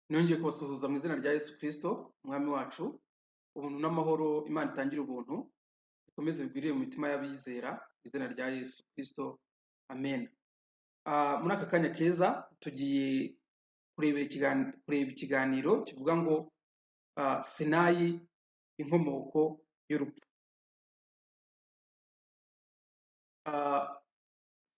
Nongeye kubasuhuza mu izina rya Yesu Kristo, Umwami wacu. Ubuntu n'amahoro Imana itangira ubuntu, bikomeze bigwirire mu mitima y'abizera, mu izina rya Yesu Kristo, amen. Muri aka kanya keza tugiye kureba ikiganiro kivuga ngo Sinayi, inkomoko y'urupfu.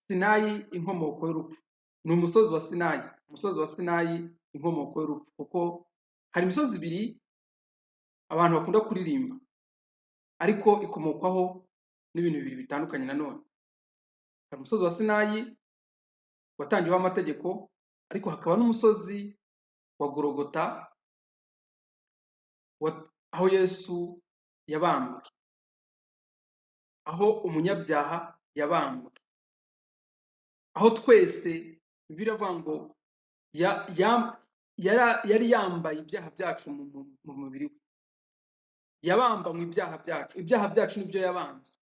Sinayi, inkomoko y'urupfu. Ni umusozi wa Sinayi, umusozi wa Sinayi, inkomoko y'urupfu, kuko hari imisozi ibiri abantu bakunda kuririmba, ariko ikomokwaho n'ibintu bibiri bitandukanye nanone. Hari umusozi wa Sinayi watangiweho amategeko, ariko hakaba n'umusozi wa Gologota aho Yesu yabambwe, aho umunyabyaha yabambwe, aho twese Bibiliya iravuga ngo yari yambaye ibyaha byacu mu mubiri we, yabambanywe ibyaha byacu, ibyaha byacu nibyo yabambye.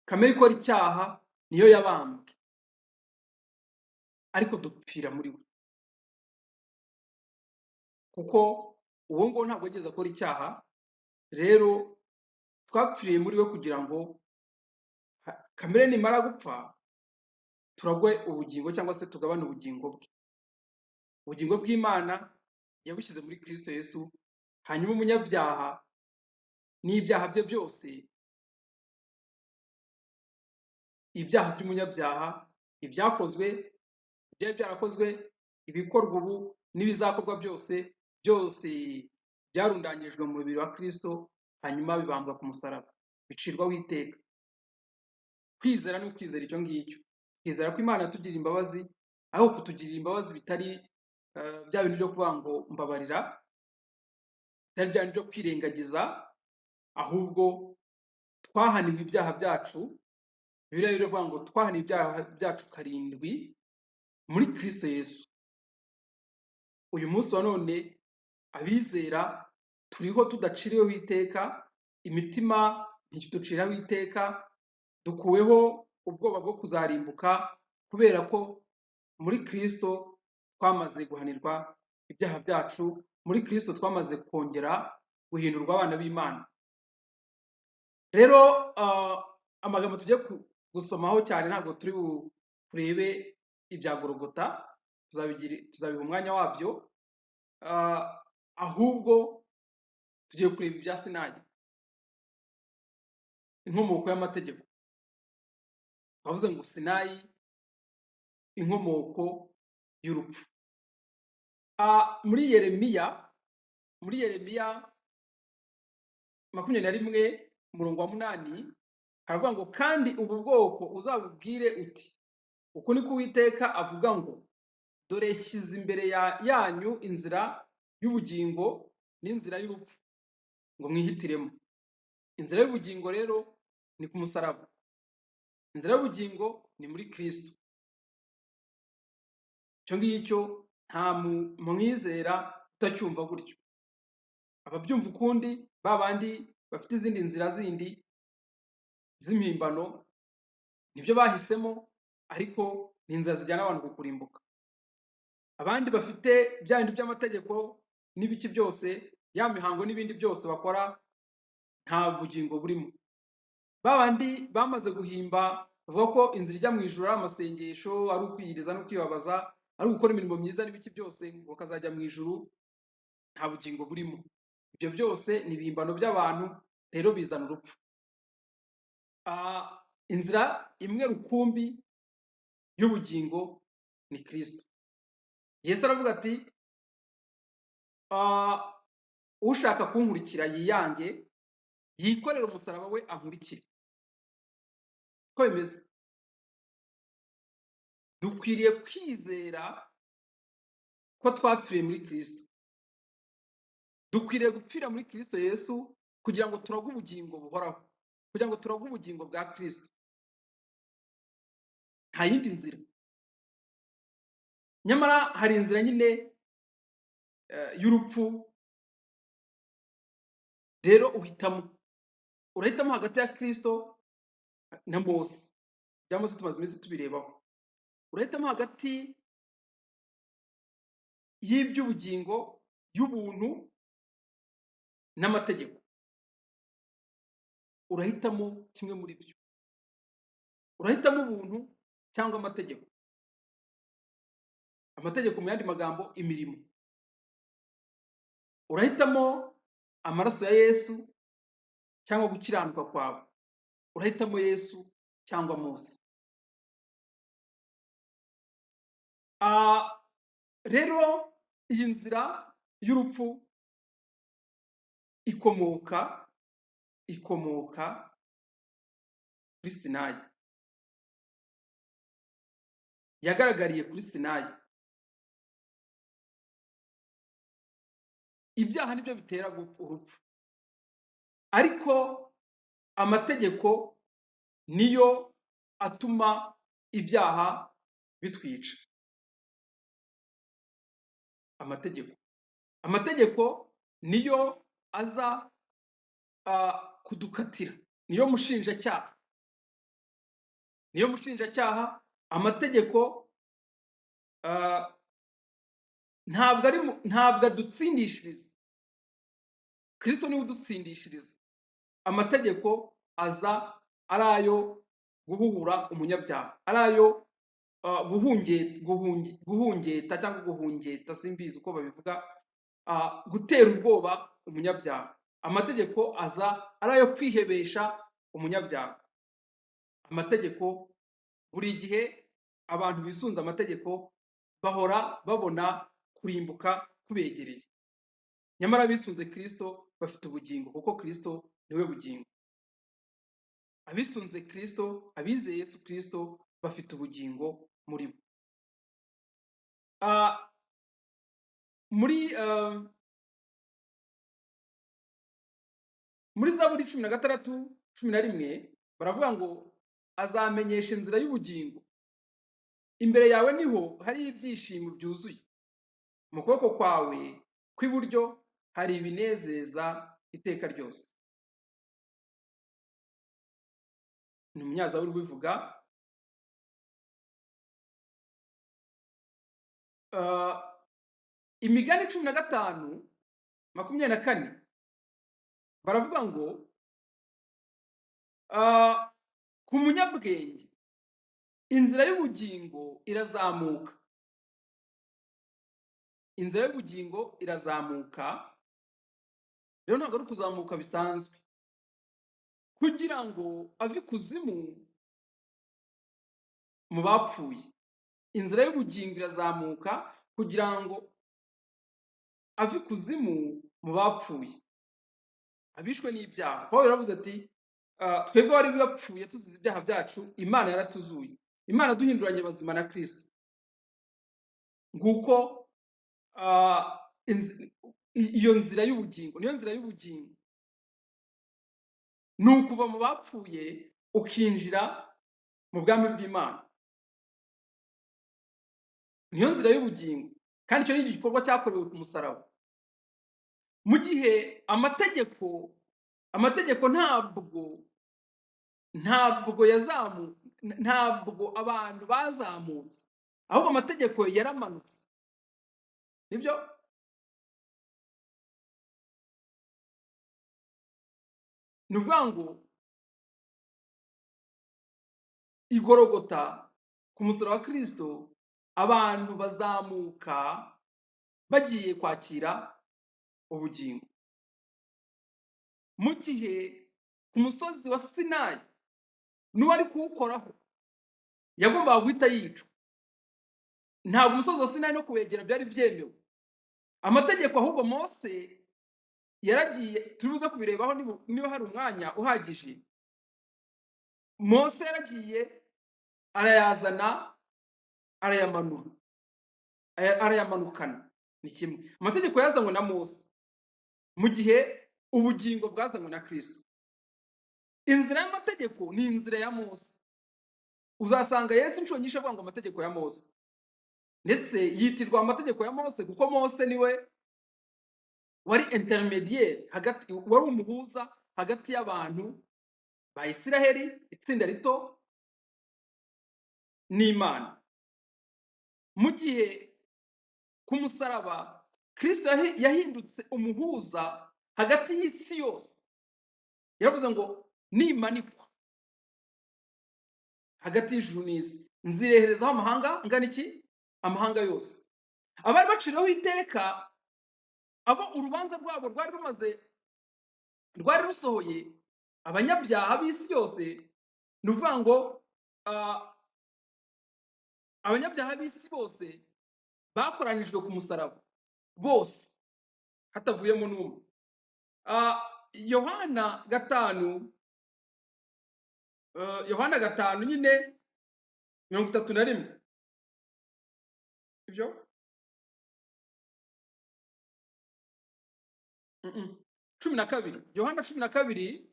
Kamere ikora icyaha niyo yabambwe, ariko dupfira muri we, kuko uwo nguwo ntabwo yigeze akora icyaha. Rero twapfiriye muri we kugira ngo kamere nimara gupfa turagwe ubugingo, cyangwa se tugabane ubugingo bwe. Ubugingo bw'Imana yabushyize muri Kristo Yesu, hanyuma umunyabyaha n'ibyaha bye byose, ibyaha by'umunyabyaha, ibyakozwe, ibyari byarakozwe, ibikorwa ubu n'ibizakorwa byose, byose byarundanyirijwe mu mubiri wa Kristo, hanyuma bibambwa ku musaraba, bicirwaho iteka. Kwizera ni ukwizera icyo ngicyo, kwizera ko Imana yatugirira imbabazi, aho kutugirira imbabazi bitari bya bintu byo kuvuga ngo mbabarira, bitari bya bintu byo kwirengagiza, ahubwo twahaniwe ibyaha byacu. Bibiliya iravuga ngo twahaniwe ibyaha byacu 7 muri Kristo Yesu. Uyu munsi wa none abizera turiho tudaciriweho iteka, imitima ntikiduciraho iteka, dukuweho ubwoba bwo kuzarimbuka, kubera ko muri Kristo twamaze guhanirwa ibyaha byacu, muri Kristo twamaze kongera guhindurwa abana b'Imana. Rero amagambo tugiye gusomaho cyane ntabwo turi kurebe ibya Gologota, tuzabiha umwanya wabyo, ahubwo tugiye kureba ibya Sinayi, inkomoko y'amategeko. Bavuze ngo Sinayi, inkomoko y'urupfu. Muri Yeremiya 21 umurongo wa 8 haravuga ngo kandi ubu bwoko uzabubwire uti uku niko Uwiteka avuga ngo dore nshyize imbere yanyu inzira y'ubugingo n'inzira y'urupfu, ngo mwihitiremo. Inzira y'ubugingo rero ni ku musaraba, inzira y'ubugingo ni muri Kristo. Icyo ngicyo nta mwizera utacyumva gutyo. Ababyumva ukundi, ba bandi bafite izindi nzira zindi z'impimbano, nibyo bahisemo, ariko ni inzira zijyana abantu ku kurimbuka. Abandi bafite bya bindi by'amategeko n'ibiki byose, ya mihango n'ibindi byose bakora, nta bugingo burimo. Ba bandi bamaze guhimba bavuga ko inzira ijya mu ijuru ari amasengesho, ari ukwiyiriza no kwibabaza, ari ugukora imirimo myiza n'ibiki byose ngo bakazajya mu ijuru, nta bugingo burimo. Ibyo byose ni ibihimbano by'abantu, rero bizana urupfu. Inzira imwe rukumbi y'ubugingo ni Kristo. Yesu aravuga ati, ushaka kunkurikira yiyange, yikorere umusaraba we ankurikire. Uko bimeze, dukwiriye kwizera ko twapfiriye muri Kristo. Dukwiriye gupfira muri Kristo Yesu kugira ngo turagwe ubugingo buhoraho, kugira ngo turagwe ubugingo bwa Kristo. Nta yindi nzira. Nyamara hari inzira nyine y'urupfu. Rero uhitamo, urahitamo hagati ya Kristo na Mose. Ibya Mose tumaze iminsi tubirebaho. Urahitamo hagati y'iby'ubugingo, y'ubuntu n'amategeko. Urahitamo kimwe muri byo, urahitamo ubuntu cyangwa amategeko. Amategeko mu yandi magambo imirimo. Urahitamo amaraso ya Yesu cyangwa gukiranuka kwawe. Urahitamo Yesu cyangwa Mose. Rero iyi nzira y'urupfu ikomoka kuri Sinayi, yagaragariye kuri Sinayi. Ibyaha nibyo bitera urupfu, ariko amategeko niyo atuma ibyaha bitwica. Amategeko niyo aza kudukatira, niyo mushinjacyaha, niyo mushinjacyaha. Amategeko ntabwo adutsindishiriza, Kristo niwe udutsindishiriza. Amategeko aza ari ayo guhuhura umunyabyaha, ari ayo guhungeta cyangwa guhungeta, simbizi uko babivuga, gutera ubwoba umunyabyaha. Amategeko aza ari ayo kwihebesha umunyabyaha. Amategeko buri gihe abantu bisunze amategeko bahora babona kurimbuka kubegereye, nyamara abisunze Kristo bafite ubugingo, kuko Kristo niwe bugingo. Abisunze Kristo, abizeye Yesu Kristo bafite ubugingo muri bo. Muri Zaburi 16:11 baravuga ngo azamenyesha inzira y'ubugingo, imbere yawe niho hari ibyishimo byuzuye, mu kuboko kwawe kw'iburyo hari ibinezeza iteka ryose. Ni umunyazaburi ubivuga. Imigani 15:24 baravuga ngo ku munyabwenge inzira y'ubugingo irazamuka, inzira y'ubugingo irazamuka. Rero ntabwo ari ukuzamuka bisanzwe, kugira ngo ave ikuzimu mu bapfuye. Inzira y'ubugingo irazamuka kugira ngo ave ikuzimu mu bapfuye, abishwe n'ibyaha. Pawulo yaravuze ati twebwe bari bapfuye tuzize ibyaha byacu, Imana yaratuzuye, Imana duhinduranye bazima na Kristo. Nguko iyo nzira y'ubugingo, niyo nzira y'ubugingo, ni ukuva mu bapfuye ukinjira mu bwami bw'Imana. Niyo nzira y'ubugingo, kandi icyo ni igikorwa cyakorewe ku musaraba. Mu gihe amategeko ntabwo abantu bazamutse, ahubwo amategeko yaramanutse. Nibyo? Ni ukuvuga ngo igorogota ku musaraba wa Kristo, abantu bazamuka bagiye kwakira ubugingo. Mu gihe ku musozi wa Sinayi n'uwari kuwukoraho yagombaga guhita yicwa. Ntabwo umusozi wa Sinayi no kuwegera byari byemewe. Amategeko ahubwo Mose yaragiye, turibuze kubirebaho niba hari umwanya uhagije. Mose yaragiye arayazana, arayamanura, arayamanukana. Ni kimwe. Amategeko yazanywe na Mose, mu gihe ubugingo bwazanywe na Kristo. Inzira y'amategeko ni inzira ya Mose. Uzasanga Yesu inshuro nyinshi avuga ngo amategeko ya Mose, ndetse yitirwa amategeko ya Mose kuko Mose niwe wari intermediaire hagati, wari umuhuza hagati y'abantu ba Isiraheli, itsinda rito, n'Imana. Mu gihe Ku musaraba Kristo yahindutse umuhuza hagati y'isi yose. Yaravuze ngo nimanikwa hagati y'ijuru n'isi, nzireherezaho amahanga angana iki? Amahanga yose. Abari baciriweho iteka, abo urubanza rwabo rwari rusohoye, abanyabyaha b'isi yose, ni ukuvuga ngo abanyabyaha b'isi bose bakoranijwe ku musaraba bose, hatavuyemo n'umwe. Yohana gatanu, Yohana gatanu nyine 31, ibyo 12, Yohana 12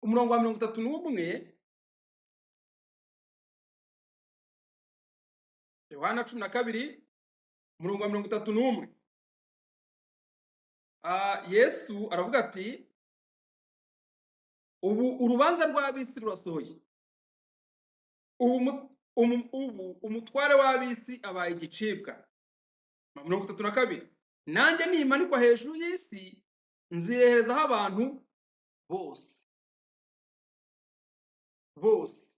umurongo wa 31, Yohana 12 umurongo wa 31. Yesu aravuga ati ubu urubanza rw'ab'isi rurasohoye, ubu umutware w'ab'isi abaye igicibwa. 32, nanjye nimanikwa hejuru y'isi nzireherezaho abantu bose, bose,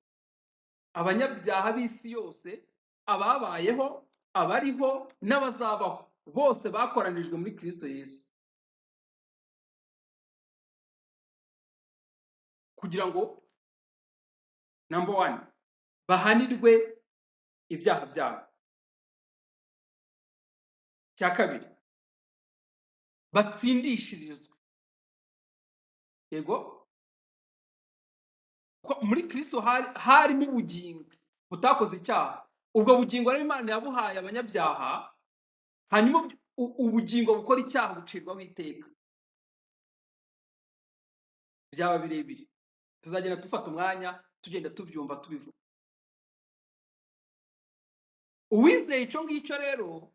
abanyabyaha b'isi yose, ababayeho, abariho n'abazabaho, bose bakoranijwe muri Kristo Yesu, kugira ngo number 1 bahanirwe ibyaha byabo. Cya kabiri, batsindishirizwe. Yego, ko muri Kristo harimo ubugingo butakoze icyaha. Ubwo bugingo rero Imana yabuhaye abanyabyaha, hanyuma ubugingo bukora icyaha bucirwaho iteka. Byaba birebire, tuzagenda dufata umwanya tugenda tubyumva tubivuga. Uwizeye icyo ngicyo rero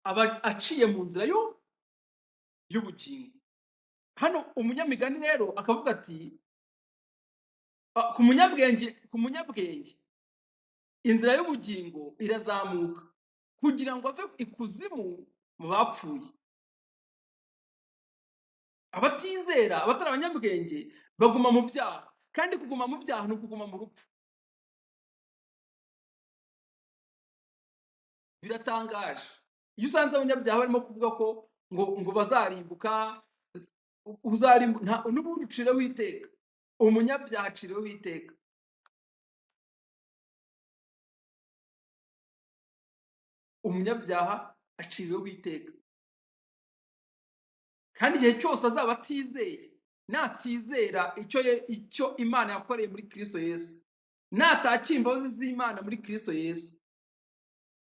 aba aciye mu nzira y'ubugingo. Hano umunyamigani rero akavuga ati, ku munyabwenge inzira y'ubugingo irazamuka kugira ngo ave ikuzimu mu bapfuye. Abatizera, abatari abanyabwenge baguma mu byaha, kandi kuguma mu byaha ni ukuguma mu rupfu. Biratangaje iyo usanze abanyabyaha barimo kuvuga ko ngo bazarimbuka, uzarimbuka n'ubundi ucireho iteka. Umunyabyaha aciriweho iteka. Umunyabyaha aciriweho iteka, kandi igihe cyose azaba atizeye, natizera icyo Imana yakoreye muri Kristo Yesu, natakira imbabazi z'Imana muri Kristo Yesu,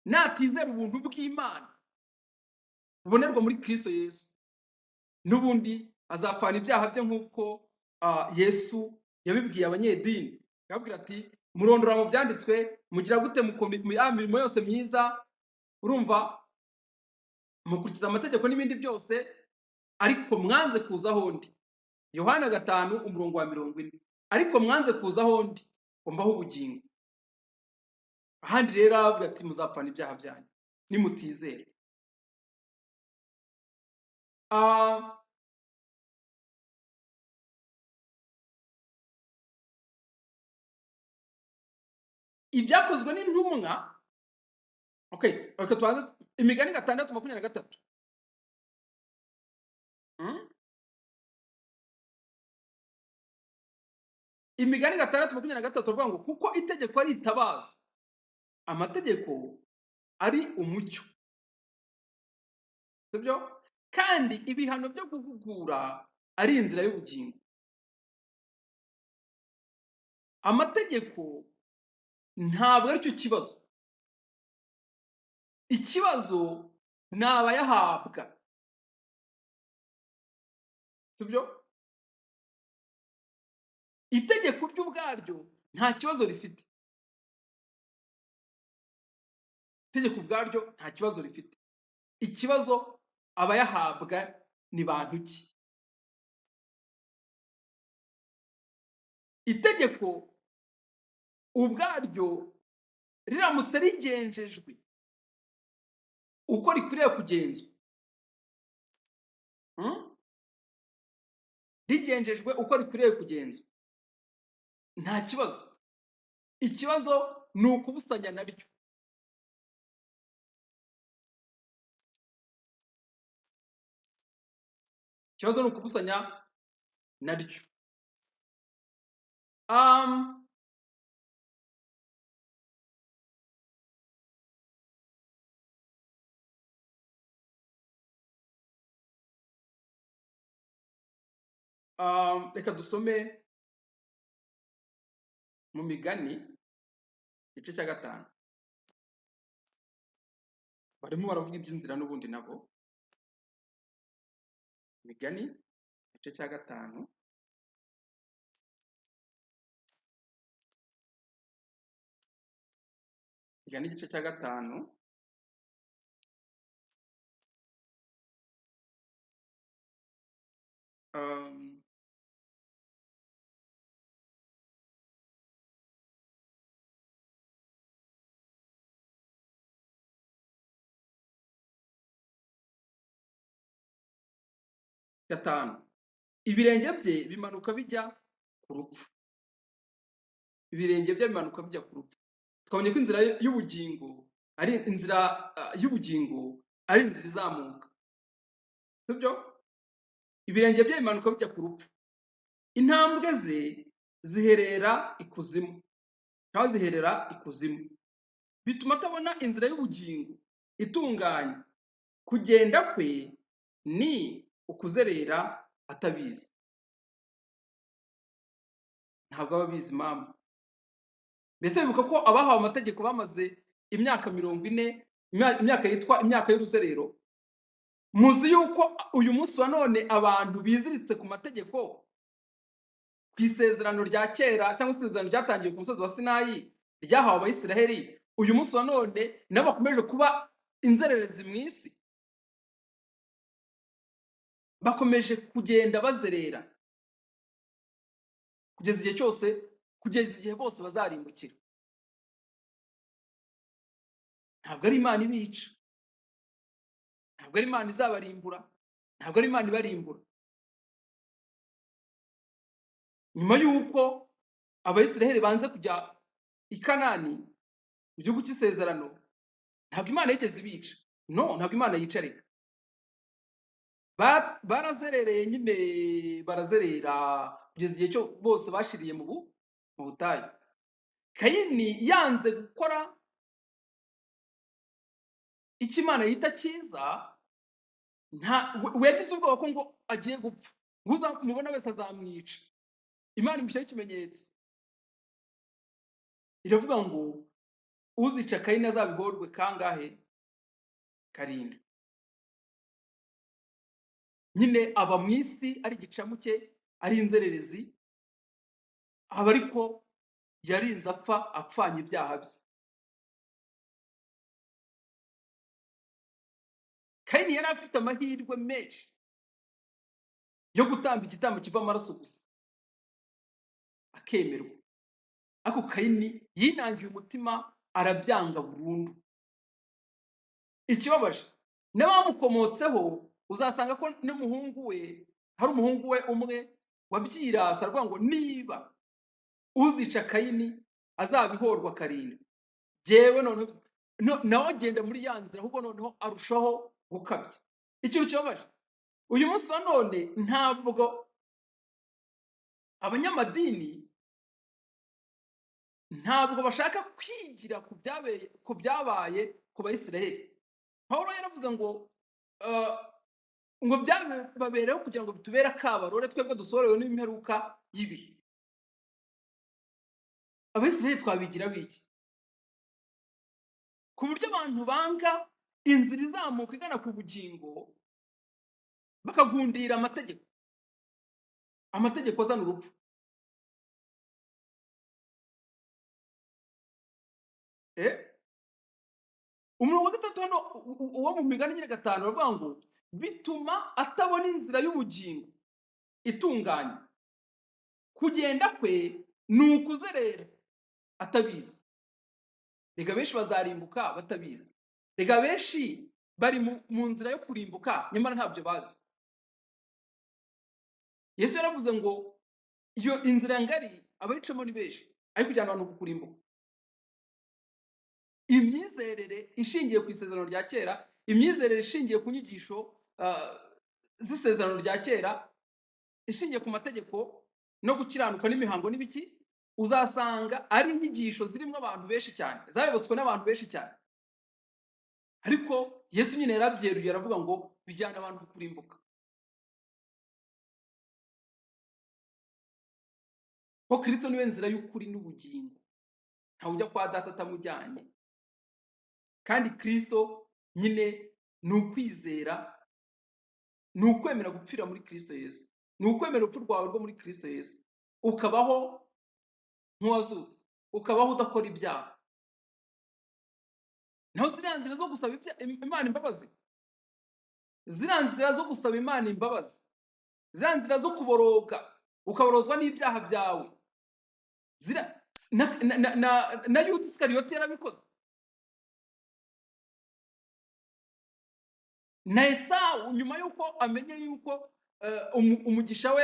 natizera ubuntu bw'Imana bubonerwa muri Kristo Yesu, n'ubundi azapfana ibyaha bye nk'uko Yesu yabibwiye abanyedini. Yababwira ati murondora mu byanditswe, mugira gute ya mirimo yose myiza, urumva mukurikiza amategeko n'ibindi byose, ariko mwanze kuza aho ndi. Yohana 5 umurongo wa 40, ariko mwanze kuza aho ndi ngo mbahe ubugingo. Ahandi rero aravuga ati muzapfana ibyaha byanyu nimutizera. Ibyakozwe n'intumwa, okay, reka tubanze imigani 6:23. Imigani 6:23 avuga ngo kuko itegeko ari itabaza, amategeko ari umucyo, sibyo? Kandi ibihano byo guhugura ari inzira y'ubugingo. Amategeko ntabwo aricyo kibazo. Ikibazo ni abayahabwa, sibyo? Itegeko ry'ubwaryo nta kibazo rifite. Itegeko ubwaryo nta kibazo rifite. Ikibazo abayahabwa ni bantu ki? Itegeko ubwaryo riramutse rigenjejwe uko rikwiriye kugenzwa, hmm? Rigenjejwe uko rikwiriye kugenzwa nta kibazo. Ikibazo ni ukubusanya naryo. Ikibazo ni ukubusanya naryo. Reka dusome mu Migani igice cya 5. Barimo baravuga iby'inzira n'ubundi nabo. Migani igice cya 5. Migani igice cya 5. 5. Ibirenge bye bimanuka bijya ku rupfu. Ibirenge bye bimanuka bijya ku rupfu. Twabonye ko inzira y'ubugingo ari inzira y'ubugingo ari inzira izamuka. Sibyo? Ibirenge bye bimanuka bijya ku rupfu. Intambwe ze ziherera ikuzimu. Cyangwa ziherera ikuzimu. Bituma atabona inzira y'ubugingo itunganye. Kugenda kwe ni ukuzerera atabizi. Ntabwo aba abizi mama. Mbese bibuka ko abahawe amategeko bamaze imyaka 40, imyaka yitwa imyaka y'uruzerero. Muzi yuko uyu munsi wa none abantu biziritse ku mategeko, ku isezerano rya kera cyangwa isezerano ryatangiwe ku musozi wa Sinayi ryahawe Abayisiraheli, uyu munsi wa none nabo bakomeje kuba inzererezi mu isi, bakomeje kugenda bazerera kugeza igihe cyose, kugeza igihe bose bazarimbukira. Ntabwo ari Imana ibica, ntabwo ari Imana izabarimbura, ntabwo ari Imana ibarimbura. Nyuma y'uko Abayisiraheli banze kujya i Kanani mu gihugu cy'isezerano, ntabwo Imana yigeze ibica. No, ntabwo Imana yica reka. Barazerereye nyine, barazerera kugeza igihe cyo bose bashiriye mu butayu. Kayini yanze gukora icyo Imana yita cyiza, we yagize ubwoba ko ngo agiye gupfa, uzamubona wese azamwica. Imana imushyiraho ikimenyetso, iravuga ngo uzica Kayini azabihorwe kangahe? 7. Nyine aba mu isi ari igicamuke, ari inzererezi, aba ariko yarinze apfa apfanye ibyaha bye. Kayini yari afite amahirwe menshi yo gutamba igitambo kiva amaraso gusa akemerwa, ariko Kayini yinangiye umutima arabyanga burundu. Ikibabaje n'abamukomotseho, uzasanga ko n'umuhungu we, hari umuhungu we umwe wabyirasa aravuga ngo niba uzica Kayini azabihorwa 7, jyewe noneho nawe agenda muri ya nzira, ahubwo noneho arushaho gukabya. Ikintu kibabaje uyu munsi wa none, ntabwo abanyamadini ntabwo bashaka kwigira ku byabaye ku Bayisiraheli. Pawulo yaravuze ngo ngo byababereho kugira ngo bitubere akabarore twebwe dusohorewe n'imperuka y'ibihe. Abayisiraheli twabigira biki? Ku buryo abantu banga inzira izamuka igana ku bugingo, bakagundira amategeko, amategeko azana urupfu. Umurongo wa 3 hano, uwo mu Migani nyine 5 baravuga ngo bituma atabona inzira y'ubugingo itunganye, kugenda kwe ni ukuzerera atabizi. Rega benshi bazarimbuka batabizi. Rega benshi Bari mu nzira yo kurimbuka, nyamara ntabyo bazi. Yesu yaravuze ngo iyo inzira ngari abayicamo ni benshi, ariko kujyana abantu ku kurimbuka. Imyizerere ishingiye ku isezerano rya kera, imyizerere ishingiye ku nyigisho z'isezerano rya kera, ishingiye ku mategeko no gukiranuka n'imihango n'ibiki, uzasanga ari inyigisho zirimo abantu benshi cyane, zayobotswe n'abantu benshi cyane. Ariko Yesu nyine yarabyeruye, aravuga ngo bijyana abantu ku kurimbuka. Ko Kristo niwe nzira y'ukuri n'ubugingo, ntawe ujya kwa data atamujyanye. Kandi Kristo nyine ni ukwizera, ni ukwemera gupfira muri Kristo Yesu, ni ukwemera urupfu rwawe rwo muri Kristo Yesu, ukabaho nk'uwazutse, ukabaho udakora ibyaha. Naho ziriya nzira zo gusaba Imana imbabazi, ziriya nzira zo gusaba Imana imbabazi, ziriya nzira zo kuboroga, ukaborozwa n'ibyaha byawe, na Yuda Isikariyoti yarabikoze, na Esawu nyuma y'uko amenye yuko umugisha we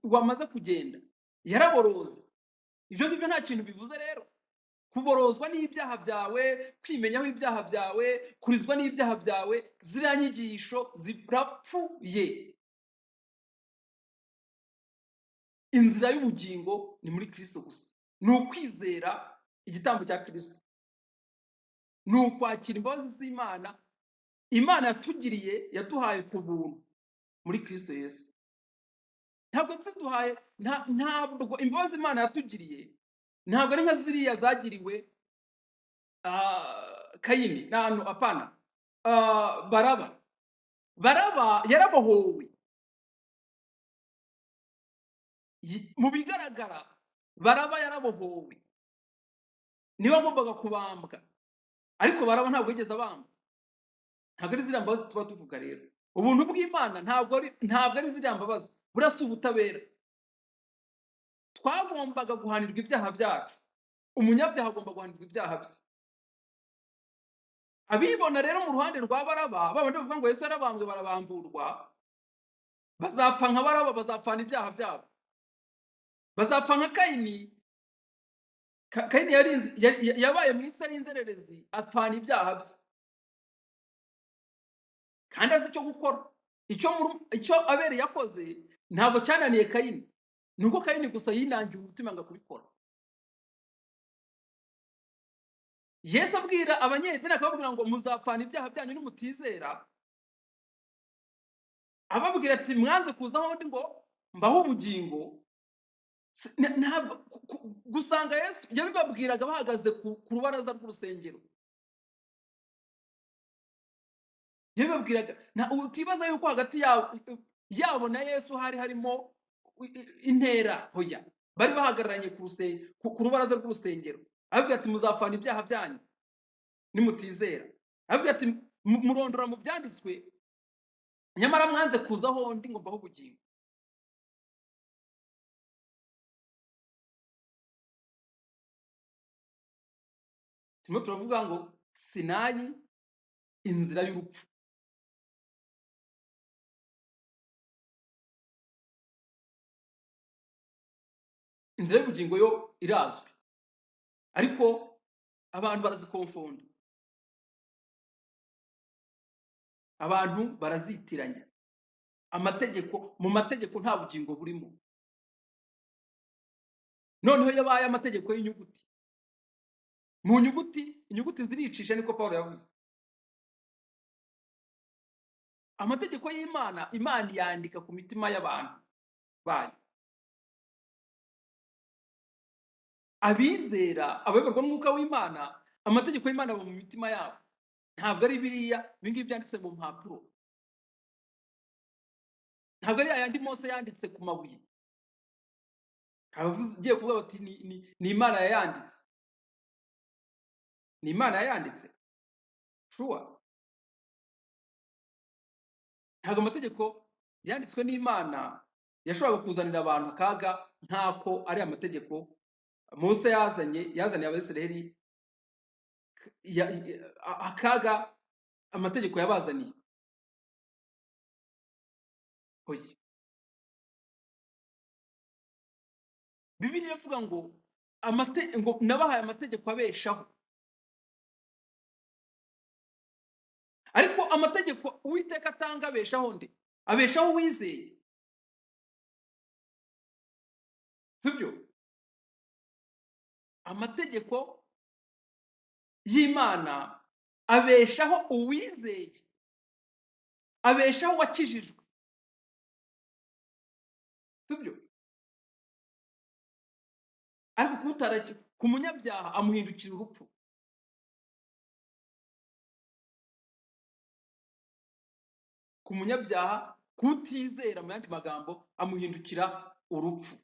wamaze kugenda yaraboroze. Ibyo ngibyo nta kintu bivuze rero. Kuborozwa n'ibyaha byawe, kwimenyaho ibyaha byawe, kurizwa n'ibyaha byawe, ziriya nyigisho zirapfuye. Inzira y'ubugingo ni muri Kristo gusa, ni ukwizera igitambo cya Kristo, ni ukwakira imbabazi z'Imana. Imana yatugiriye, yaduhaye ku buntu muri Kristo Yesu. Ntabwo ziduhaye, ntabwo imbabazi Imana yatugiriye ntabwo ari nka ziriya zagiriwe Kayini, nano apana, Baraba. Baraba yarabohowe. Mu bigaragara Baraba yarabohowe, niwe wagombaga kubambwa, ariko Baraba ntabwo yigeze abambwa. Ntabwo ari ziriya mbabazi tuba tuvuga rero. Ubuntu bw'Imana ntabwo ari ziriya mbabazi, buriya si ubutabera. Twagombaga guhanirwa ibyaha byacu, umunyabyaha agomba guhanirwa ibyaha bye. Abibona rero mu ruhande rwa Baraba, babandi bavuga ngo Yesu yarabambwe barabamburwa, bazapfa nka Baraba, bazapfana ibyaha byabo, bazapfa nka Kayini. Kayini yabaye mu isi ari inzererezi, apfana ibyaha bye, kandi azi icyo gukora. Icyo Abeli yakoze ntabwo cyananiye Kayini, ni uko Kayini gusa yinangiye umutima ngo kubikora. Yesu abwira abanyedini akababwira ngo muzapfana ibyaha byanyu nimutizera, ababwira ati mwanze kuza aho ndi ngo mbahe ubugingo. Ntabwo gusanga Yesu yabibabwiraga bahagaze ku rubaraza rw'urusengero, yabibabwiraga. Utibaza yuko hagati yabo na Yesu hari harimo intera, hoya bari bahagararanye ku rubaraza rw'urusengero. Ababwira ati muzapfana ibyaha byanyu nimutizera. Ababwira ati murondora mu byanditswe, nyamara mwanze kuza aho ndi ngo mbahe ubugingo. Turimo turavuga ngo Sinayi, inzira y'urupfu. Inzira y'ubugingo yo irazwi, ariko abantu barazikonfonda, abantu barazitiranya. Amategeko, mu mategeko nta bugingo burimo. Noneho yabaye amategeko y'inyuguti, mu nyuguti, inyuguti ziricisha, niko Paulo yavuze. Amategeko y'Imana, Imana yandika ku mitima y'abantu bayo. Abizera, abayoborwa n'Umwuka w'Imana, amategeko y'Imana aba mu mitima yabo. Ntabwo ari biriya ibingibi byanditse mu mpapuro, ntabwo ari ayandi Mose yanditse ku mabuye. Abavuze kuvuga bati ni Imana yayanditse, ni Imana yayanditse. Sure, ntabwo amategeko yanditswe n'Imana yashoboraga kuzanira abantu akaga nk'ako ari amategeko Mose yazaniye Abisirayeli akaga Amategeko yabazaniye. Oya. Bibiliya iravuga ngo ngo nabahaye amategeko abeshaho. Ariko amategeko Uwiteka atanga abeshaho nde? Abeshaho uwizeye. Sibyo? Amategeko y'Imana abeshaho uwizeye, abeshaho uwakijijwe. Sibyo? Ariko ku munyabyaha amuhindukira urupfu. Ku munyabyaha, kutizera mu yandi magambo, amuhindukira urupfu.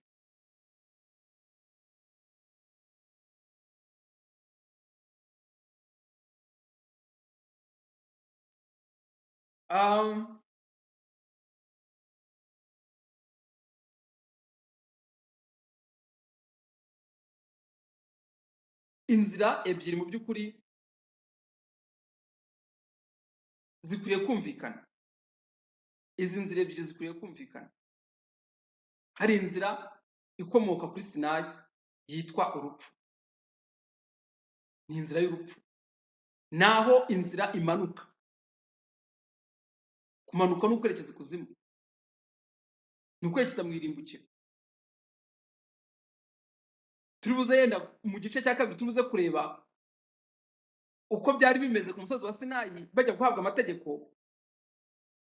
Inzira ebyiri mu by'ukuri zikwiriye kumvikana. Izi nzira ebyiri zikwiriye kumvikana. Hari inzira ikomoka kuri Sinayi yitwa urupfu. Ni inzira y'urupfu. Naho inzira imanuka. Kumanuka ni ukwerekeza ikuzimu. Ni ukwerekeza mu irimbukiro. Turibuze yenda mu gice cya kabiri turibuze kureba uko byari bimeze ku musozi wa Sinayi bajya guhabwa amategeko,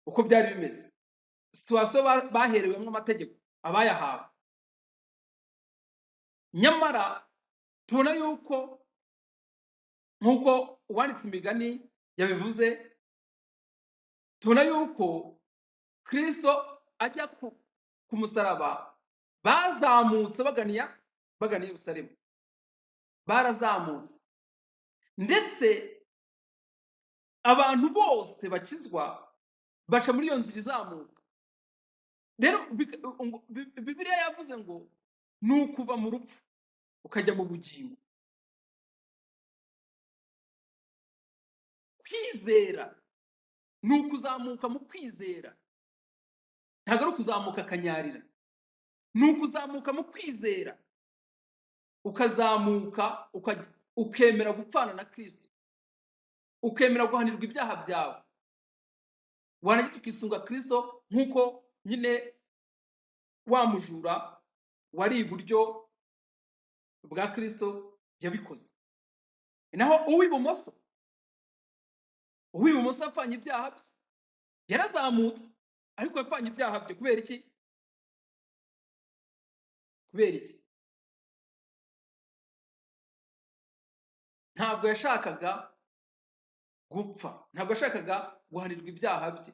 uko byari bimeze. Situation baherewemo amategeko abayahawe. Nyamara tubona yuko nkuko uwanditse imigani yabivuze, tubona yuko Kristo ajya ku musaraba bazamutse bagana i Yerusalemu. Barazamutse. Ndetse abantu bose bakizwa baca muri iyo nzira izamuka. Rero Bibiliya yavuze ngo ni ukuva mu rupfu ukajya mu bugingo. Kwizera ni ukuzamuka mu kwizera, ntabwo ari ukuzamuka akanyarira. Ni ukuzamuka mu kwizera, ukazamuka ukemera gupfana na Kristo, ukemera guhanirwa ibyaha byawe, warangiza ukisunga Kristo nk'uko nyine wa mujura wari iburyo bwa Kristo yabikoze. Naho uw'ibumoso yapfanye ibyaha bye, yarazamutse ariko yapfanye ibyaha bye. Kubera iki? Kubera iki? Ntabwo yashakaga gupfa, ntabwo yashakaga guhanirwa ibyaha bye.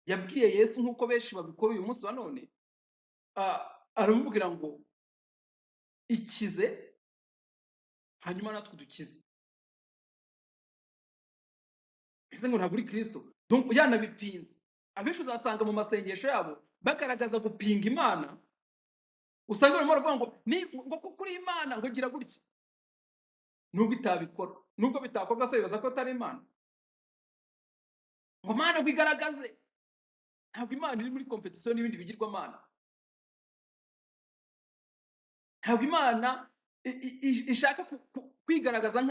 Yabwiye Yesu nk'uko benshi babikora uyu munsi wa none, aramubwira ngo ikize hanyuma natwe dukize. Mbese ngo ntabwo uri Kristo. Donc yanabipinze. Abenshi uzasanga mu masengesho yabo bagaragaza gupinga Imana, usanga barimo baravuga ngo ni ngo kuko uri Imana ngo gira gutya. Nubwo itabikora, nubwo bitakorwa se bibaza ko atari Imana. Ngo Mana ngo igaragaze. Ntabwo Imana iri muri competition n'ibindi bigirwamana. Ntabwo Imana ishaka kwigaragaza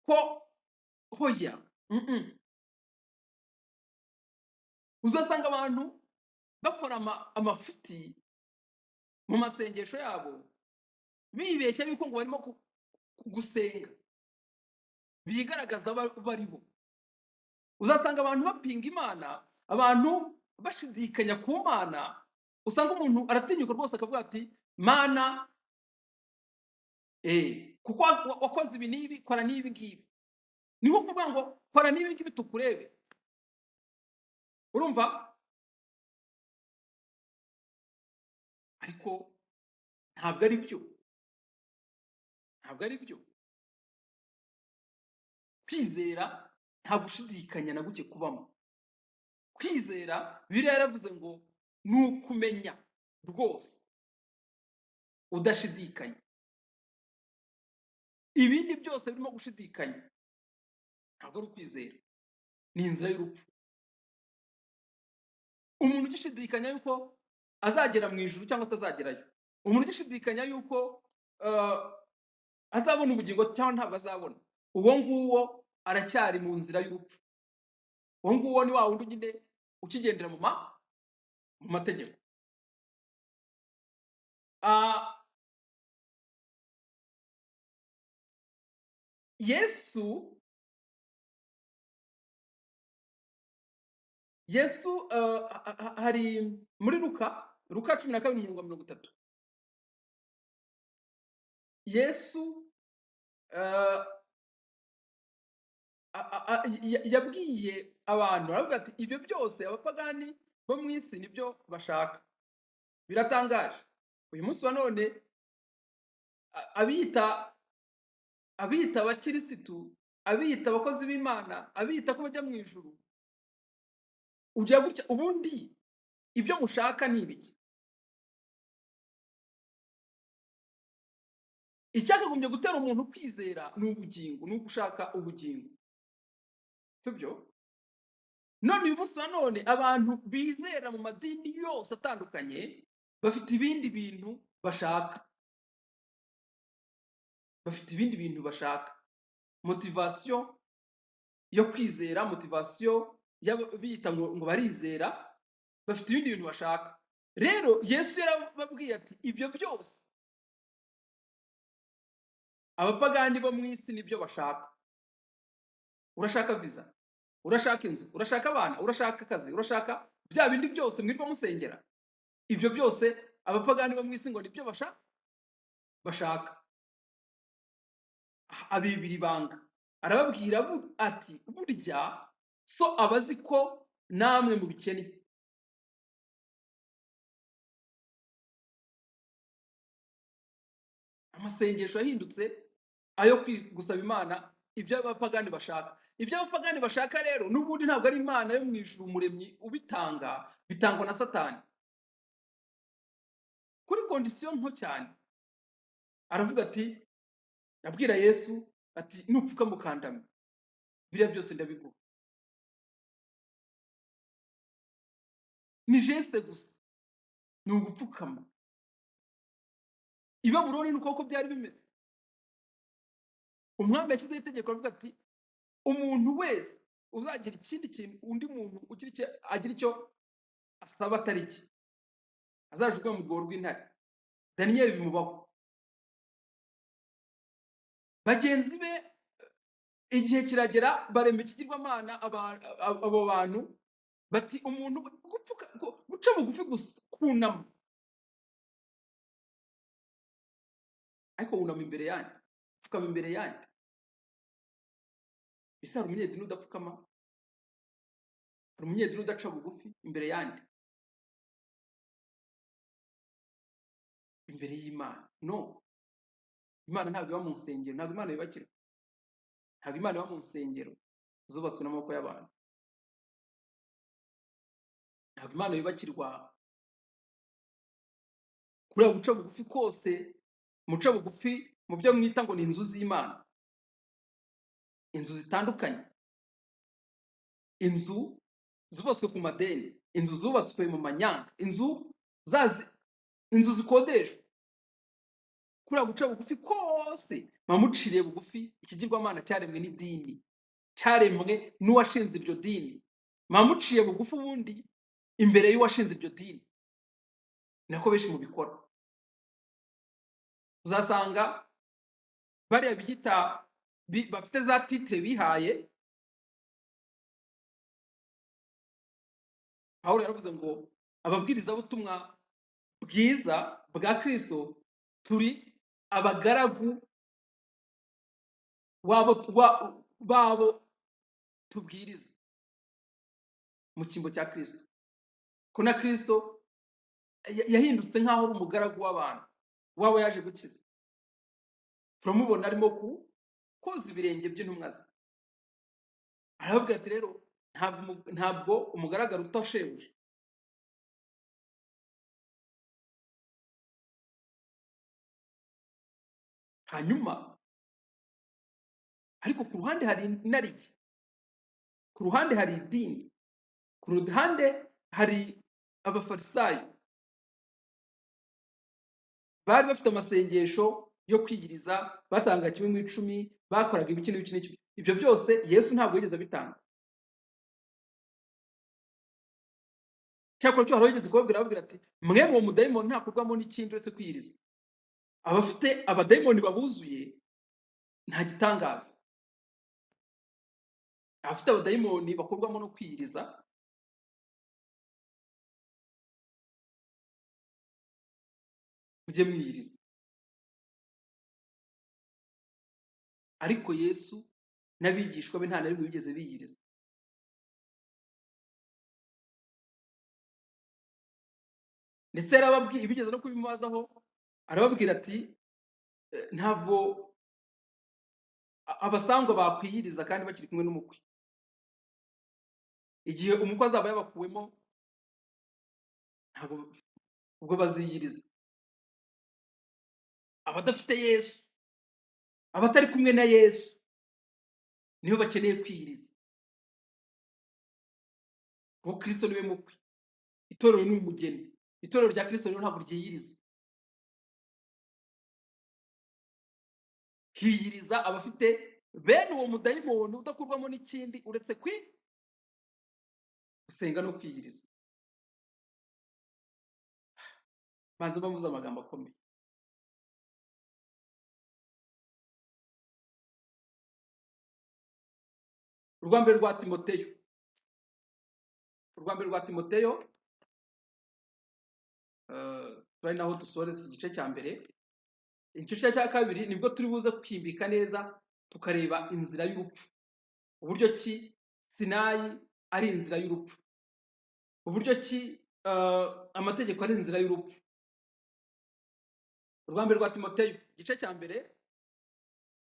ko hoya. Uzasanga abantu bakora amafuti mu masengesho yabo, bibeshya yuko ngo barimo gusenga, bigaragaza baribo. Uzasanga abantu bapinga Imana, abantu bashidikanya ku Mana. Usanga umuntu aratinyuka rwose akavuga ati Mana, kuko wakoze ibi n'ibi, kora n'ibi ngibi. Ni nko kuvuga ngo kora n'ibi ngibi tukurebe. Urumva? Ariko ntabwo ari byo. Ntabwo ari byo. Kwizera nta gushidikanya na guke kubamo. Kwizera, Bibiliya yaravuze ngo ni ukumenya rwose udashidikanya. Ibindi byose birimo gushidikanya ntabwo ari ukwizera. Ni inzira y'urupfu. Umuntu ugishidikanya yuko azagera mu ijuru cyangwa atazagerayo, umuntu ugishidikanya yuko azabona ubugingo cyangwa ntabwo azabona, uwo nguwo aracyari mu nzira y'urupfu. Uwo nguwo ni wa wundi nyine ukigendera mu mategeko. Yesu hari muri Luka 12:30. Yesu yabwiye abantu, aravuga ati ibyo byose abapagani bo mu isi nibyo bashaka. Biratangaje. Uyu munsi wa none abiyita abakirisitu, abiyita abakozi b'Imana, abiyita ko bajya mu ijuru, ujya gutya ubundi ibyo mushaka ni ibiki? Icyakagombye gutera umuntu kwizera ni ubugingo, ni ugushaka ubugingo, sibyo? None uyu munsi wa none abantu bizera mu madini yose atandukanye bafite ibindi bintu bashaka, bafite ibindi bintu bashaka. Motivation yo kwizera, motivation biyita ngo barizera, bafite ibindi bintu bashaka. Rero Yesu yarababwiye ati ibyo byose abapagani bo mu isi nibyo bashaka. Urashaka visa, urashaka inzu, urashaka abana, urashaka akazi, urashaka bya bindi byose mwirwa musengera, ibyo byose abapagani bo mu isi ngo nibyo bashaka. Abibira ibanga, arababwira ati burya so abazi ko namwe mubikennye. Amasengesho yahindutse ayo gusaba Imana ibyo abapagani bashaka. Ibyo abapagani bashaka rero n'ubundi ntabwo ari Imana yo mu ijuru umuremyi ubitanga, bitangwa na Satani kuri kondisiyo nto cyane. Aravuga ati, abwira Yesu ati nupfuka mukandame biriya byose ndabiguha. Ni geste gusa, ni ugupfukama. I Babuloni ni uko byari bimeze. Umwami yashyizeho itegeko aravuga ati umuntu wese uzagira ikindi kintu, undi muntu ugira icyo agira icyo asaba atari cye, azajugunywe mu rwobo rw'intare. Daniyeli bimubaho. Bagenzi be igihe kiragera barema ikigirwamana, abo bantu bati umuntu gupfuka, guca bugufi gusa, kunama, ariko wunama imbere yandi, pfukama imbere yandi. Ese hari umunyedini udapfukama? Hari umunyedini udaca bugufi imbere yandi, imbere y'Imana? No, Imana ntabwo iba mu nsengero, ntabwo Imana yubakirwa, ntabwo Imana iba mu nsengero zubatswe n'amaboko y'abantu, ntabwo Imana yubakirwa. Kuriya guca bugufi kose muca bugufi mu byo mwita ngo ni inzu z'Imana, inzu zitandukanye, inzu zubatswe ku madeni, inzu zubatswe mu manyanga, inzu zikodeshwa. Kuriya guca bugufi kose bamuciriye bugufi ikigirwamana cyaremwe n'idini, cyaremwe n'uwashinze iryo dini, bamuciye bugufi ubundi imbere y'uwashinze iryo dini. Nako benshi mubikora. Uzasanga bariya biyita bafite za titre bihaye. Pawulo yaravuze ngo ababwirizabutumwa bwiza bwa Kristo turi abagaragu babo tubwiriza mu cyimbo cya Kristo. Ko na Kristo yahindutse nk'aho ari umugaragu w'abantu, wabo yaje gukiza. Turamubona arimo koza ibirenge by'intumwa ze. Arababwira ati rero ntabwo umugaragaro utashebuja. Hanyuma ariko ku ruhande hari inarijye. Ku ruhande hari idini, ku ruhande hari abafarisayo bari bafite amasengesho yo kwiyiriza, batanga kimwe mu icumi, bakoraga ibiki n'ibiki n'ibiki. Ibyo byose Yesu ntabwo yigeze abitanga. Cyakora cyo hari yigeze kubabwira, ababwira ati mwene uwo mudayimoni ntakurwamo n'ikindi uretse kwiyiriza. Abafite abadayimoni babuzuye nta gitangaza. Abafite abadayimoni bakurwamo no kwiyiriza, mujye mwiyiriza. Ariko Yesu n'abigishwa be nta na rimwe bigeze biyiriza. Ndetse yarababwiye, bigeze no kubimubazaho, arababwira ati ntabwo abasangwa bakwiyiriza kandi bakiri kumwe n'umukwe. Igihe umukwe azaba yabakuwemo, ntabwo ubwo baziyiriza. Abadafite Yesu, abatari kumwe na Yesu, nibo bakeneye kwiyiriza. Kuko Kristo niwe mukwe, itorero ni umugeni. Itorero rya Kristo rero ntabwo ryiyiriza. Hiyiriza abafite bene uwo mudayimoni udakurwamo n'ikindi uretse gusenga no kwiyiriza. Banza bamuze amagambo akomeye. Urwa mbere rwa Timoteyo. Urwa mbere rwa Timoteyo, bari naho dusoreza iki gice cya mbere. Igice cya kabiri nibwo turi buze kwimbika neza, tukareba inzira y'urupfu, uburyo ki Sinayi ari inzira y'urupfu, uburyo ki amategeko ari inzira y'urupfu. Urwa mbere rwa Timoteyo igice cya mbere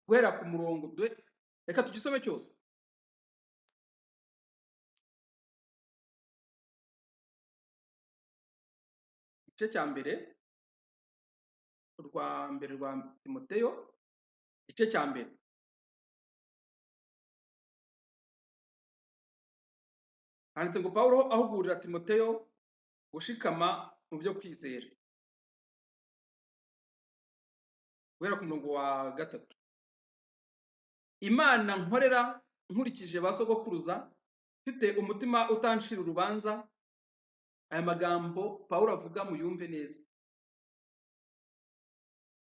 guhera ku murongo, reka tugisome cyose. Igice cya mbere, urwa mbere rwa Timoteyo igice cya mbere, handitse ngo Pawulo ahugurira Timoteyo gushikama mu byo kwizera, guhera ku murongo wa 3. Imana nkorera nkurikije ba sogokuruza, mfite umutima utancira urubanza. Aya magambo Pawulo avuga muyumve neza.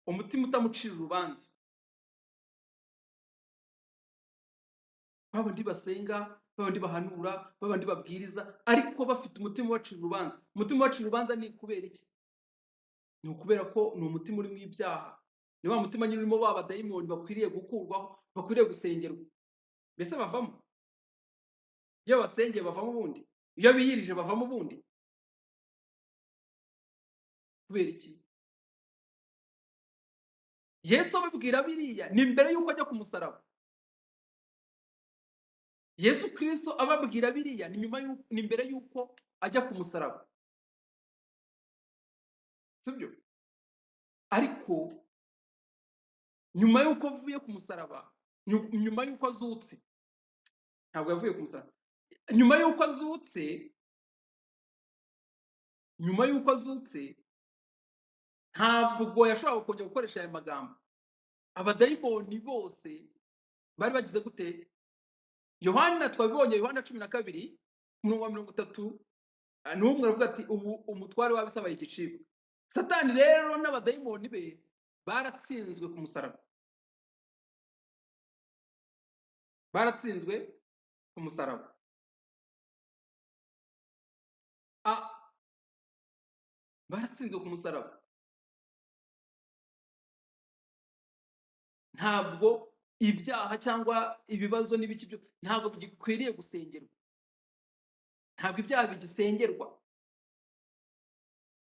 Umutima utamucira urubanza. Babandi basenga, babandi bahanura, babandi babwiriza, ariko bafite umutima ubacira urubanza. Umutima ubacira urubanza ni kubera iki? Ni ukubera ko ni umutima urimo ibyaha. Ni wa mutima nyine urimo ba badayimoni bakwiriye gukurwaho, bakwiriye gusengerwa. Mbese bavamo? Iyo basengeye bavamo ubundi? Iyo biyirije bavamo ubundi? Kubera iki? Yesu abibwira biriya ni mbere y'uko ajya ku musaraba. Yesu Kristo ababwira biriya ni nyuma y'uko, ni mbere y'uko ajya ku musaraba, sibyo? Ariko nyuma y'uko avuye ku musaraba, nyuma y'uko azutse, ntabwo yavuye ku musaraba, nyuma y'uko azutse, nyuma y'uko azutse, ntabwo yashoboraga kongera gukoresha aya magambo. Abadayimoni bose bari bagize gute? Yohana twabibonye, Yohana 12 umurongo wa 31 aravuga ati ubu umutware w'abisaba igicibwa. Satani rero n'abadayimoni be baratsinzwe ku musaraba, baratsinzwe ku musaraba. Baratsinzwe ku musaraba. Ntabwo ibyaha cyangwa ibibazo n'ibiki byo ntabwo bigikwiriye gusengerwa, ntabwo ibyaha bigisengerwa,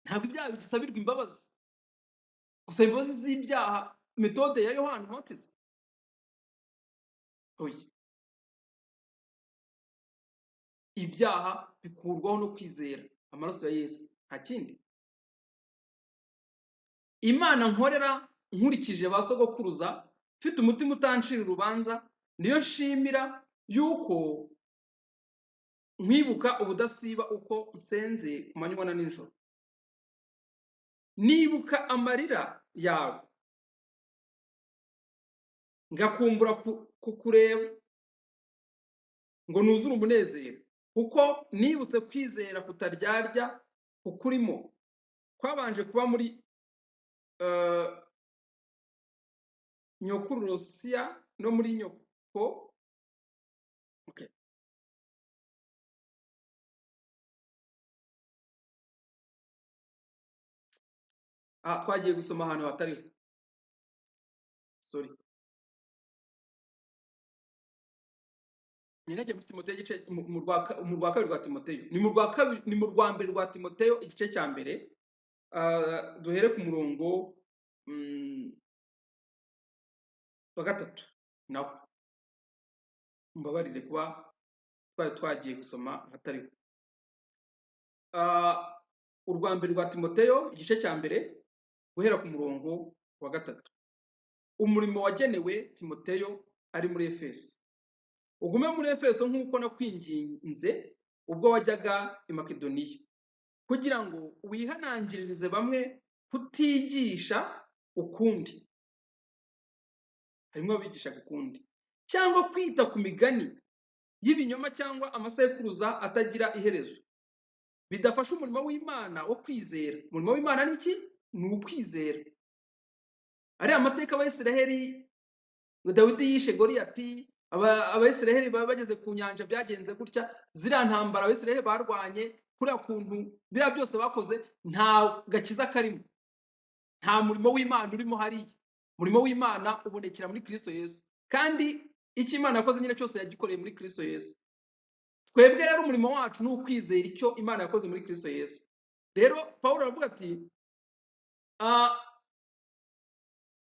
ntabwo ibyaha bigisabirwa imbabazi. Gusaba imbabazi z'ibyaha metode ya Yohana Umubatiza, oya. Ibyaha bikurwaho no kwizera amaraso ya Yesu, nta kindi. Imana nkorera nkurikije ba sogokuruza, mfite umutima utancira urubanza, niyo nshimira yuko Nkwibuka ubudasiba uko nsenze ku manywa na nijoro. Nibuka amarira yawe, ngakumbura kukureba ngo nuzure umunezero, kuko nibutse kwizera kutaryarya kukurimo kwabanje kuba muri nyokuru Rosiya no muri nyoko. Okay. Twagiye gusoma ahantu hatariho, sorry. Ninajya muri Timoteyo igice mu rwa kabiri rwa Timoteyo, ni mu rwa kabiri, ni mu rwa mbere rwa Timoteyo igice cya mbere, duhere ku murongo wa 3. Naho mbabarire kuba twari twagiye gusoma ahatariho. Urwa mbere rwa Timoteyo igice cya mbere guhera ku murongo wa 3. Umurimo wagenewe Timoteyo ari muri Efeso. Ugume muri Efeso nk'uko nakwinginze ubwo wajyaga i Makedoniya, kugira ngo wihanangiririze bamwe kutigisha ukundi. Harimo abigisha ukundi, cyangwa kwita ku migani y'ibinyoma cyangwa amasekuruza atagira iherezo, bidafasha umurimo w'Imana wo kwizera. Umurimo w'Imana ni iki? Ni ukwizera. Ariya mateka Abayisiraheli, Dawidi yishe Goliyati, Abayisiraheli bageze ku nyanja byagenze gutya, ziriya ntambara Abayisiraheli barwanye, kuriya kuntu biriya byose bakoze, nta gakiza karimo, nta murimo w'Imana urimo hariya. Umurimo w'Imana ubonekera muri Kristo Yesu, kandi icyo Imana yakoze nyine cyose yagikoreye muri Kristo Yesu. Twebwe rero umurimo wacu ni ukwizera icyo Imana yakoze muri Kristo Yesu. Rero Pawulo aravuga ati,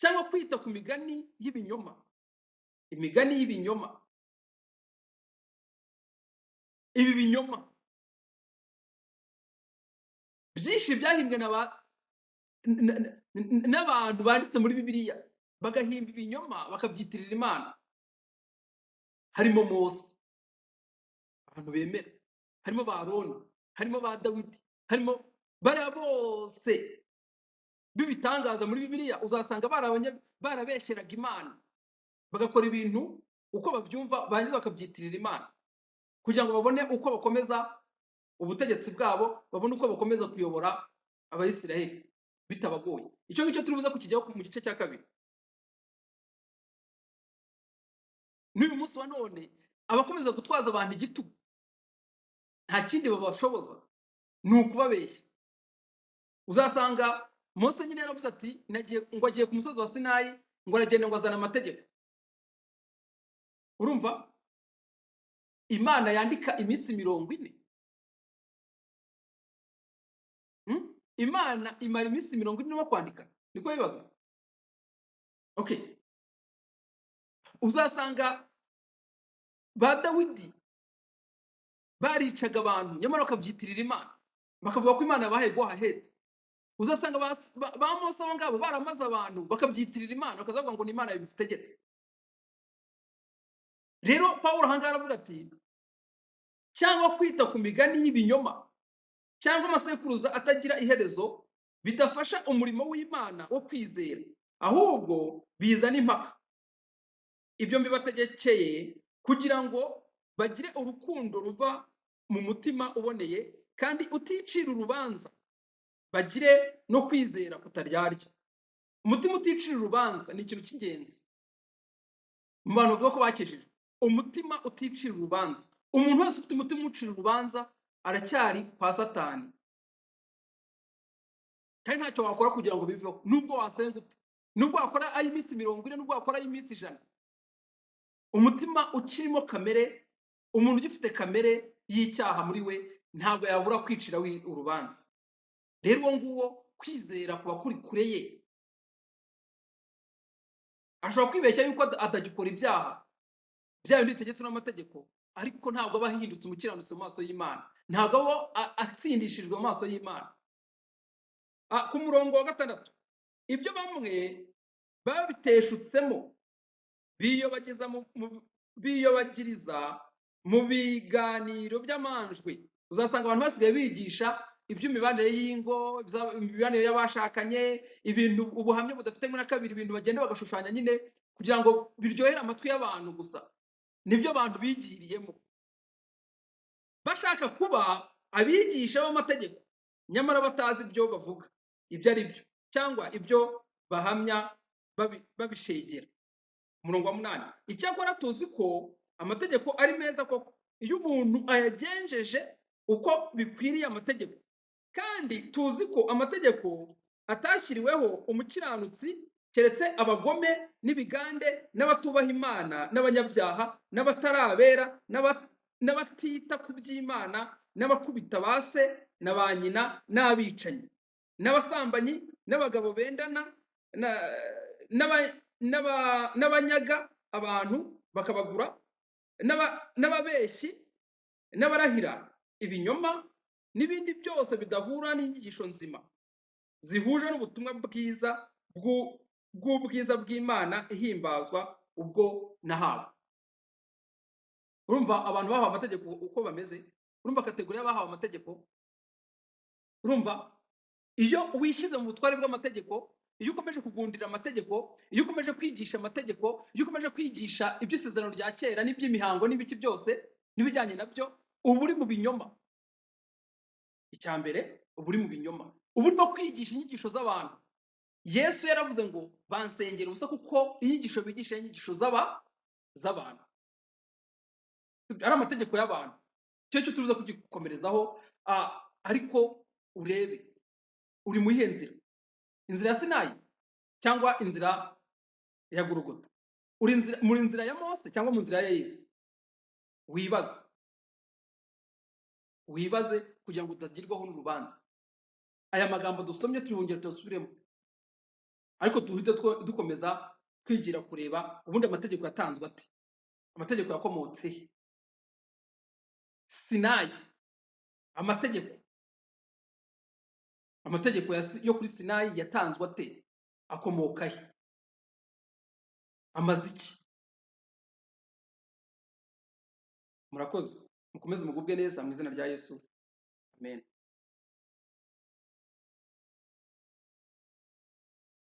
cyangwa kwita ku migani y'ibinyoma, imigani y'ibinyoma, ibi binyoma byinshi byahimbwe n'abantu banditse muri Bibiliya, bagahimba ibinyoma bakabyitirira Imana. Harimo Mose, abantu bemera, harimo ba Aroni, harimo ba Dawidi, harimo bariya bose b'ibitangaza muri Bibiliya. Uzasanga barabeshyeraga Imana, bagakora ibintu uko babyumva, barangiza bakabyitirira Imana kugira ngo babone uko bakomeza ubutegetsi bwabo, babone uko bakomeza kuyobora Abayisiraheli bitabagoye. Icyo ngicyo turi buze kukijyaho mu gice cya kabiri. N'uyu munsi wa none abakomeza gutwaza abantu igitugu nta kindi babashoboza ni ukubabeshya. Uzasanga Mose nyine yaravuze ati, nagiye, ngo agiye ku musozi wa Sinayi, ngo aragenda ngo azana amategeko. Urumva Imana yandika iminsi 40. Imana imara iminsi 40 irimo kwandika, niko bibaza. Okay. Uzasanga ba Dawidi baricaga abantu nyamara bakabyitirira Imana, bakavuga ko Imana yabahaye go ahead. Uzasanga ba Mose abo ngabo baramaze abantu bakabyitirira Imana, bakazavuga ngo ni Imana yabitegetse. Rero Pawulo aha ngaha aravuga ati, cyangwa kwita ku migani y'ibinyoma cyangwa amasekuruza atagira iherezo bidafasha umurimo w'Imana wo kwizera, ahubwo bizana impaka. Ibyo mbibategekeye kugira ngo bagire urukundo ruva mu mutima uboneye kandi uticira urubanza, bagire no kwizera kutaryarya. Umutima uticira urubanza ni ikintu cy'ingenzi mu bantu bavuga ko bakijijwe. Umutima uticira urubanza, umuntu wese ufite umutima ucira urubanza aracyari kwa Satani, kandi ntacyo wakora kugira ngo biveho. Nubwo wasenga ute, nubwo wakora ay'iminsi 40, nubwo wakora ay'iminsi 100, umutima ukirimo kamere, umuntu ugifite kamere y'icyaha muri we ntabwo yabura kwicira urubanza. Rero uwo nguwo kwizera kuba kuri kure ye. Ashobora kwibeshya yuko atagikora ibyaha bya bindi bitegetswe n'amategeko, ariko ntabwo aba ahindutse umukiranutsi mu maso y'Imana, ntabwo aba atsindishijwe mu maso y'Imana. Ku murongo wa 6, ibyo bamwe babiteshutsemo biyobagiriza Mu biganiro by'amanjwe uzasanga abantu basigaye bigisha iby'imibanire y'ingo, imibanire y'abashakanye, ibintu ubuhamya budafitemo na kabiri, ibintu bagenda bagashushanya nyine kugira ngo biryohere amatwi y'abantu gusa. Nibyo abantu bigiriyemo, bashaka kuba abigisha b'amategeko, nyamara batazi ibyo bavuga ibyo ari byo, cyangwa ibyo bahamya babishegera. Umurongo wa 8: icyakora tuzi ko amategeko ari meza koko iyo umuntu ayagenjeje uko bikwiriye amategeko, kandi tuzi ko amategeko atashyiriweho umukiranutsi, keretse abagome n'ibigande n'abatubaha Imana n'abanyabyaha n'abatarabera n'abatita ku by'Imana n'abakubita ba se na ba nyina n'abicanyi n'abasambanyi n'abagabo bendana n'abanyaga abantu bakabagura n'ababeshyi n'abarahira ibinyoma n'ibindi byose bidahura n'inyigisho nzima zihuje n'ubutumwa bwiza bw'ubwiza bw'Imana ihimbazwa ubwo nahawe. Urumva abantu bahawe amategeko uko bameze? Urumva catégorie y'abahawe amategeko? Urumva iyo wishyize mu butware bw'amategeko, iyo ukomeje kugundira amategeko, iyo ukomeje kwigisha amategeko, iyo ukomeje kwigisha iby'isezerano rya kera n'iby'imihango n'ibiki byose n'ibijyanye nabyo, uba uri mu binyoma. Icya mbere, uba uri mu binyoma, uba urimo kwigisha inyigisho z'abantu. Yesu yaravuze ngo bansengera ubusa kuko inyigisho bigisha ari inyigisho z'abantu, ari amategeko y'abantu. Icyo cyo tuza kugikomerezaho, ariko urebe uri mu iyihe nzira: inzira ya Sinayi cyangwa inzira ya Gorogota? Uri muri nzira ya Mose cyangwa mu nzira ya Yesu? Wibaze, wibaze kugira ngo utagirwaho n'urubanza. Aya magambo dusomye turongera tuyasubiremo, ariko duhite dukomeza kwigira kureba ubundi amategeko yatanzwe ate, amategeko yakomotse he? Sinayi, amategeko yo kuri Sinayi yatanzwe ate, akomoka he, amaze iki? Murakoze, mukomeze mugubwe neza mu izina rya Yesu, amen.